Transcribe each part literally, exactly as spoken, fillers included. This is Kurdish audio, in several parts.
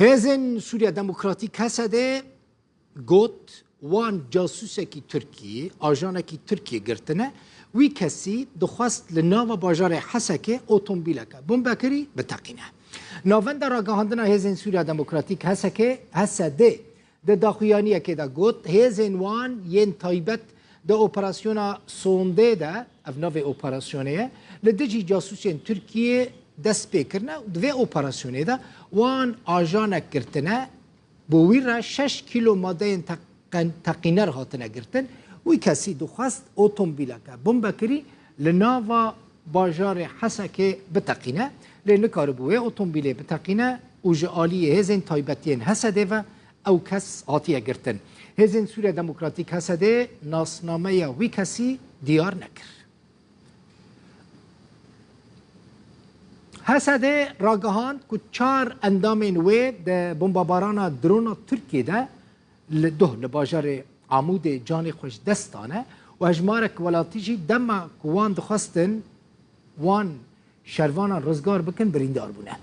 Hêzên Sûriya Demokratîk, H S D, got, wan casûsekî Tirkiyê, ajanekî Tirkiyê girtine, wî kesî dixwest li nava bajarê Hesekê otomobîleke bombekirî biteqîne. Navenda ragihandina Hêzên Sûriya Demokratîk, Hesekê, H S D, di daxuyaniyekê de got, hêzên wan yên taybet di operasyona Sondê de, ev navê operasyonê ye, li dijî casûsên Tirkiyê dest pê kirine û di vê operasyonê de wan ajanek girtine, bo wî re şeş kîlo madeyên teqen-, teqîner hatine girtin. Wî kesî dixwest otomobîleke bombekirî li nava bajarê Hesekê biteqîne, lê nikaribû wê otomobîlê biteqîne û ji aliyê hêzên taybetiyên H S D ve ew kes hatiye girtin. Hêzên Sûriya Demokratîk, H S D, nasnameya wî kesî diyar nekir. H S D ragihand ku çar endamên wê di bombabarana drona Tirkiyê de li doh li bajarê Amûdê canê xwe ji dest dane û hejmarek welatî jî dema ku wan dixwestin wan şervanan rizgar bikin, birîndar bûne.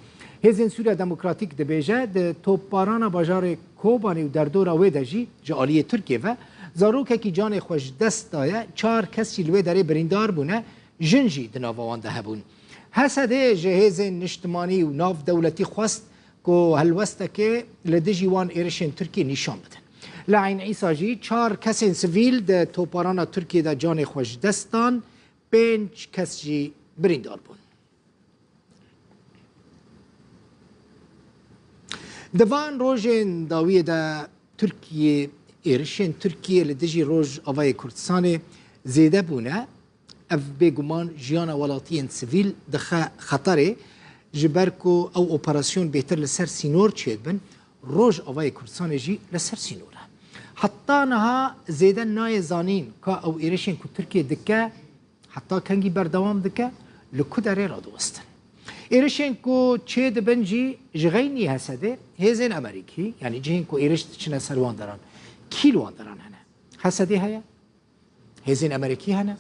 Hêzên Sûriya Demokratîk dibêje, di topbarana bajarê Kobanê û derdora wê de jî ji aliyê Tirkiyê ve zarokekî canê xwe ji dest daye, çar kes jî li wê derê birîndar bûne, jin jî di nava wan de hebûn. H S D ji hêzên niştimanî û navdewletî xwest ku helwestekê li dijî wan êrişên Tirkiyê nîşan bidin. Li Eyn Îsa jî çar kesên sivîl di topbarana Tirkiyê de canê xwe ji dest dan, pênc kes jî birîndar bûn. Di van rojên dawiyê de Tirkiye, êrişên Tirkiye li dijî Rojavayê Kurdistanê zêde bûne. Ev bêguman jiyana welatiyên sivîl dixe xeterê, ji ber ku ew operasyon bêtir li ser sînor çêdibin, Rojavayê Kurdistanê jî li ser sînor e. Heta niha zêde nayê zanîn ka ew êrişên ku Tirkiye dike, heta kengî berdewam dike, li ku derê radiwestin. Êrişên ku çêdibin jî ji xeynî H S D, hêzên Amerîkî, yanî cihên ku êriş diçine ser wan deran, kî li wan deran hene? H S D heye, hêzên Amerîkî hene,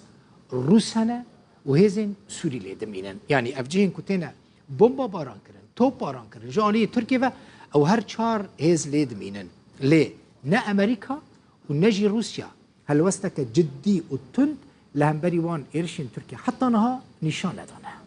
Rûs hene û hêzên Sûrî lê dimînin. Yanî ev cihên ku têne bomba baran kirin, top baran kirin, ji aliyê Tirkiye ve ew her çar hêz lê dimînin. Lê ne Amerîka û ne jî Rûsya helwesteke ciddî û tund li hemberî wan êrişên Tirkiye heta niha nîşan nedane.